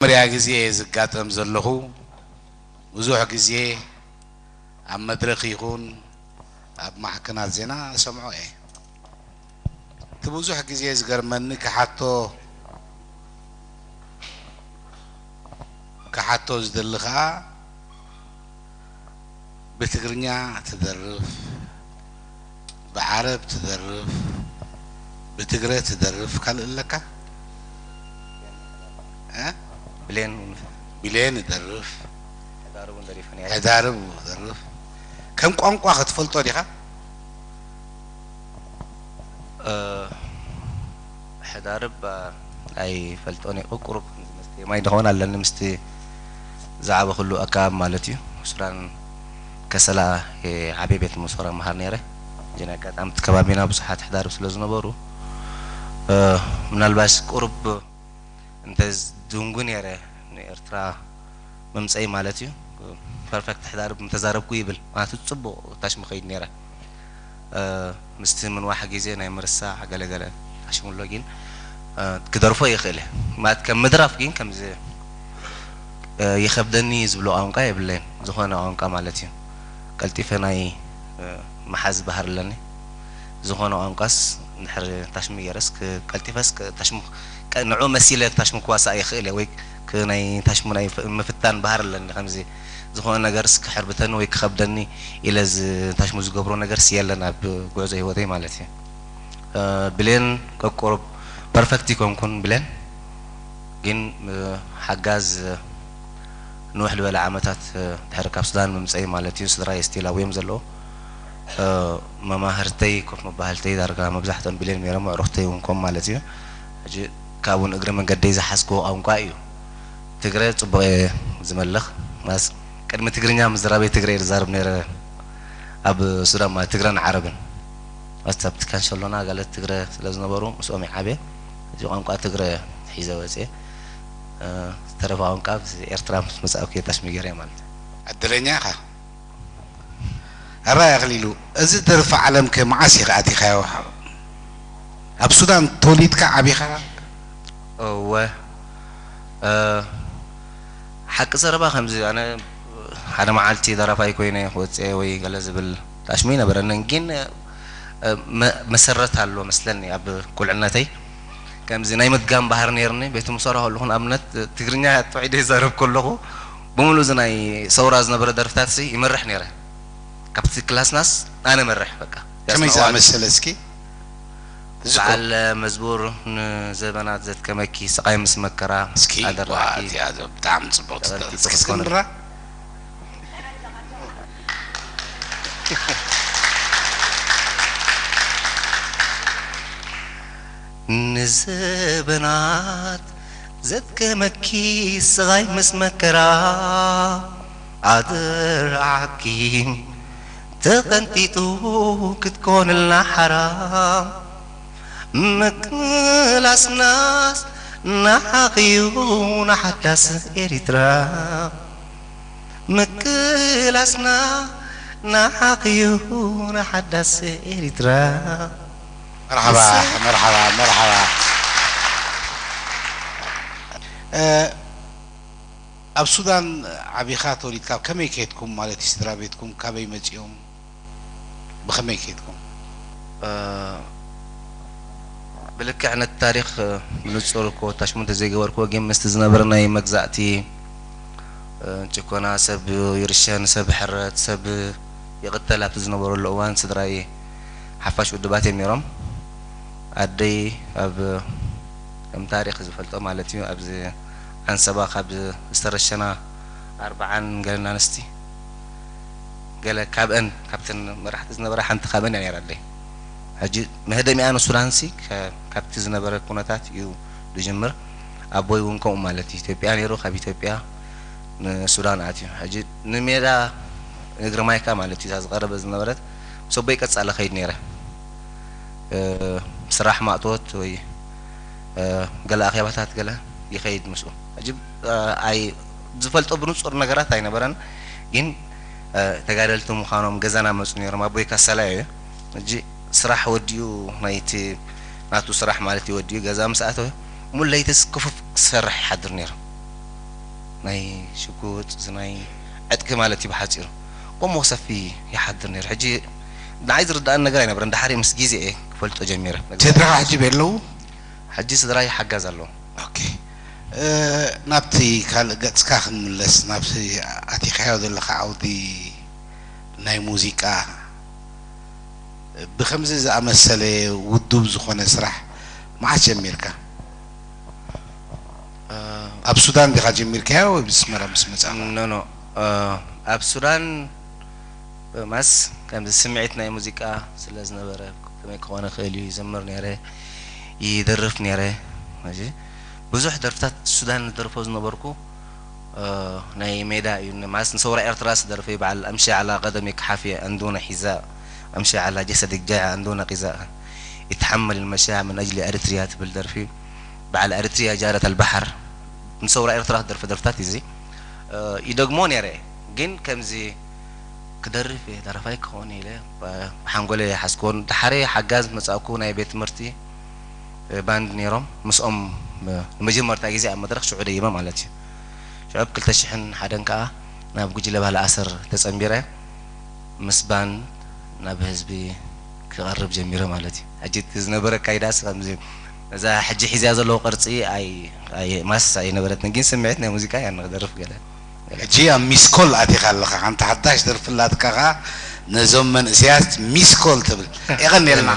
መጀመርያ ግዜ እየ ዝጋጠም ዘለኹ። ብዙሕ ግዜ ኣብ መድረኽ ይኹን ኣብ ማዕከናት ዜና እሰምዖ እየ። እቲ ብዙሕ ግዜ ዝገርመኒ፣ ክሓቶ ክሓቶ ዝደሊ ኸኣ፣ ብትግርኛ ትደርፍ፣ ብዓረብ ትደርፍ፣ ብትግረ ትደርፍ፣ ካልእ ኣለካ? እ? ብሌን እውን። ብሌን ይደርፍ። ሕዳርብ እውን ደሪፈን እየ። ሕዳርብ ይደርፍ። ከም ቋንቋ ክትፈልጦ ዲኻ? እ፣ ሕዳርብ፣ እ፣ ኣይፈልጦን እየ። ቁሩብ ከምዚ ምስቲ ማይ ደኾን ኣለኒ፣ ምስቲ ዝዓበኹሉ ኣከባቢ ማለት እዩ። ሱዳን ከሰላ፣ እ፣ ዓብየ ቤት መሰራ መሃር ነይረ። ግን ኣጋጣሚ እቲ ከባቢና ብዙሓት ሕዳርብ ስለ ዝነበሩ፣ እ፣ ምናልባሽ ቁሩብ እንተ ዝድንጉ ነይረ ንኤርትራ ምምፀይ ማለት እዩ። ፐርፌክት ሕዳርብ ምተዛረብኩ ይብል። ማለት ጽቡቕ ታሽሙ ከይድ ነይረ። እ፣ ምስቲ ምንዋሕ ግዜ ናይ ምርሳዕ ገለገለ ታሽሙ ኣሎ፣ ግን፣ እ፣ ክደርፎ ይኽእል እየ። ማለት ከም ምድራፍ ግን ከምዚ፣ እ፣ ይኸብደኒ ዝብሎ ቋንቋ የብለይን። ዝኾነ ቋንቋ ማለት እዩ። ቀልጢፈ ናይ፣ እ፣ ምሓዝ ባህሪ ኣለኒ። ዝኾነ ቋንቋስ እንድሕር ታሽሙ ገይረስ ክ-፣ ቀልጢፈስ ክ-፣ ታሽሙ ክ-፣ ቀ-፣ ንዑ መሲለ ታሽሙ ክዋሳእ ይኽእል እየ ወይ ክ-፣ ናይ ታሽሙ ናይ ፍ-፣ ምፍታን ባህሪ ኣለኒ። ከምዚ ዝኾነ ነገርስ ክሕርብተኒ ወይ ክኸብደኒ ኢለ ዝ-፣ ታሽሙ ዝገብሮ ነገርስ የለን ኣብ ጉዕዞ ህይወተይ ማለት እዩ። እ፣ ብሌን ቀቆሮ ፐርፌክት ይኮንኩን ብሌን ግን፣ እ፣ ሓጋዝ፣ እ፣ ንውሕ ዝበለ ዓመታት፣ እ፣ ድሕሪ ካብ ሱዳን ምምፀይ ማለት እዩ፣ ስድራይ ስቲል ኣብኡ እዮም ዘለዉ። እ፣ መማህርተይ፣ ኮፍ መባህልተይ ዳርጋ መብዛሕትኦም ብሌን ነይሮም፣ ኣዕሩኽተይ እውን ከም ማለት እዩ። ሕጂ ካብኡ ንእግሪ መንገደይ ዝሓዝክዎ ቋንቋ እዩ። ትግረ ጽቡቕ እየ ዝመልኽ። ማስ ቅድሚ ትግርኛ ምዝራበይ ትግረ እየ ዝዛረብ ነይረ ኣብ ሱዳን፣ ማለት ትግረን ዓረብን። ማስ ኣብቲ ካንሸሎና ገለ ትግረ ስለ ዝነበሩ ምስኦም ይዓብየ። እዚ ቋንቋ ትግረ ሒዘ ወፅየ። እ፣ ዝተረፈ ቋንቋ ኣብዚ ኤርትራ ምስ መጻእኩ እየ ታሽሙ ገይረ ማለት እዩ። ዕድለኛ ኢኻ። ኣራይ ኣኽሊሉ፣ እዚ ደርፊ ዓለም ከ መዓስ ኢኻ ኣቲኻዮ? ኣብ ሱዳን ተወሊድካ ዓቢኻ? እወ፣ እ፣ ሓቂ ዘረባ ከምዚ፣ ኣነ ሓደ መዓልቲ ደራፋይ ኮይነ ክወፅእ ወይ ገለ ዝብል ታሽሙ ኣይነበረንን፣ ግን፣ እ፣ መ-፣ መሰረት ኣሎ መስለኒ ኣብ ቁልዕነተይ። ከምዚ ናይ ምድጋም ባህሪ ነይርኒ። ቤት ምሶራ ከለኹ ንኣብነት ትግርኛ ተውዒደ ይዛረብ ከለኹ ብምሉእ እዚ ናይ ሰውራ ዝነበረ ደርፍታትሲ ይመርሕ ነይረ። ካብቲ ክላስናስ ኣነ መርሕ በቃ። ከመይ ያስማዕዋል። ዝኣመሰለ እስኪ? እዚ እኮ በዓል መዝሙር ንዘበናት ዘትከመኪ ስቓይ ምስ መከራ እስኪ፣ ኣደራኺ። ዋ፣ እዚኣ ብጣዕሚ ጽብቕቲ። ጸበልኪ እስኪ ጽቡቅ እስክንድራ። ንዘበናት ዘትከመኪ ስቓይ ምስ መከራ ኣደራዓኪ ተቐንጢጡ ክትኮንልና ሓራ ምክላስናስ ንዓኺዩ ንሓዳስ ኤሪትራ ምክላስና ንዓኺዩ ንሓዳስ ኤሪትራ። መርሓባ፣ መርሓባ፣ መርሓባ። እ፣ ኣብ ሱዳን ዓቢኻ ተወሊድካ፣ ከመይ ከድኩም ማለት እዩ? ስድራ ቤትኩም ካበይ መጺኦም? ብኸመይ ከድኩም? እ፣ ብልክዕ ነቲ ታሪኽ፣ እ፣ ብንጹር እኮ ታሽሙ እንተዘይገበርክዎ፣ ግን ምስቲ ዝነበረ ናይ መግዛእቲ፣ እ፣ ጭኮና፣ ሰብ ይርሸን፣ ሰብ ይሕረድ፣ ሰብ ይቕተል ኣብቲ ዝነበረሉ እዋን፣ ስድራይ ሓፋሽ ውድባት እዮም ነይሮም። ኣደይ ኣብ፣ ከም ታሪኽ ዝፈልጦ ማለት እዩ፣ ኣብዚ ዓንሰባ ካብ ዝተረሸና ኣርብዓን ገለን ኣንስቲ፣ ገለ ካብአን፣ ካብተን መራሕቲ ዝነበራ ሓንቲ ካብአን እያ ነይራ ኣደይ። ሕጂ መህደሚኣ ንሱዳንሲ ከ-፣ ካብቲ ዝነበረ ኩነታት እዩ ዝጅምር። ኣቦይ እውን ከምኡ ማለት እዩ። ኢትዮጵያ ነይሩ፣ ካብ ኢትዮጵያ ንሱዳን ኣትዩ። ሕጂ ንሜዳ እግሪ ማይካ ማለት እዩ፣ እዛ ዝቐረበ ዝነበረት ምስ ኣቦይ ቀጻሊ ከይድ ነይረ። እ፣ ስራሕ ማእቶት ወይ፣ እ፣ ገለ ኣኼባታት ገለ ይኸይድ ምስኡ። ሕጂ፣ እ፣ ኣይ-፣ ዝፈልጦ ብንጹር ነገራት ኣይነበረን፣ ግን፣ እ፣ ተጋደልቲ ምዃኖም ገዛና መጹ ነይሮም። ኣቦይ ካሳላይ እዩ። ሕጂ ስራሕ ወዲኡ፣ ናይቲ ናቱ ስራሕ ማለት እዩ ወዲኡ፣ ገዛ ምስ ኣተወ፣ ሙሉ ለይትስ ክፉፍ ክሰርሕ ይሓድር ነይሩ። ናይ ሽጉጥ ናይ ዕጥቂ ማለት እዩ ብሓፂሩ። ከምኡ ሰፊ ይሓድር ነይሩ። ሕጂ ንዓይ ዝርዳእን ነገር ኣይነበረን። ድሓር ምስ ግዜ እየ ክፈልጦ ጀሚረ። ስድራኻ ሕጂ ቤለዉ? ሕጂ ስድራይ ሓጋዝ ኣለዎ። ኦኬ። ናብቲ ካልእ ገጽካ ክንምለስ፣ ናብቲ ኣቲኻዮ ዘለኻ ዓውዲ ናይ ሙዚቃ፣ ብኸምዚ ዝኣመሰለ ውዱብ ዝኾነ ስራሕ መዓስ ጀሚርካ? ኣብ ሱዳን ዲኻ ጀሚርካዮ ወይ ብስመራ ምስ መጻኻ? ኖ ኖ ኣብ ሱዳን ማስ ከምዚ ስምዒት ናይ ሙዚቃ ስለ ዝነበረ፣ ከመይ ክኾነ ክእል እዩ፣ ይዘምር ነይረ፣ ይደርፍ ነይረ። ብዙሕ ደርፍታት ሱዳን ዝደርፎ ዝነበርኩ ናይ ሜዳ እዩ። ማስ ንሰውራ ኤርትራ ዝደርፈ በዓል ኣምሺ ዓላ ቀደም ክሓፍየ ኣንዱነ ሒዛ ኣምሺ ዓላ ጀሰድ ጃ ኣንዱነ ቂዛ ይትሓመል መሻ ምን ኣጅሊ ኤርትሪያ ትብል ደርፊ በዓል ኤርትሪያ ጃረት ኣልባሕር ንሰውራ ኤርትራ ክደርፈ ደርፍታት እዩ። እዚ ይደግሞ ነይረ፣ ግን ከምዚ ክደርፍ እየ፣ ደራፋይ ክኸውን ኢለ ብሓንጎለ ይሓስኮን። ድሓረ ሓጋዝ መጻእኩ ናይ ቤት ትምህርቲ ባንድ ነይሮም። ምስኦም ንመጀመርታ ግዜ ኣብ መድረኽ ሽዑ ደይበ ማለት እዩ። ሽዑ ኣብ ክልተ ሽሕን ሓደን ከኣ ናብ ጉጅለ ባህሊ ኣሰር ተጸንቢረ ምስ ባንድ ናብ ህዝቢ ክቐርብ ጀሚረ ማለት እዩ። ሕጂ እቲ ዝነበረ ኣካይዳስ ከምዚ እዛ ሕጂ ሒዝያ ዘለዎ ቅርጺ ኣይ ኣይ ማስ ኣይነበረትን፣ ግን ስምዒት ናይ ሙዚቃ እያ ንክደርፍ ገለ ገለ። ሕጂ ኣብ ሚስኮል ኣቲኻ ኣለኻ፣ ሓንቲ ሓዳሽ ደርፊ ኣላትካ ኸኣ ነዞም መንእሰያት ሚስኮል ትብል። የቐንየልና።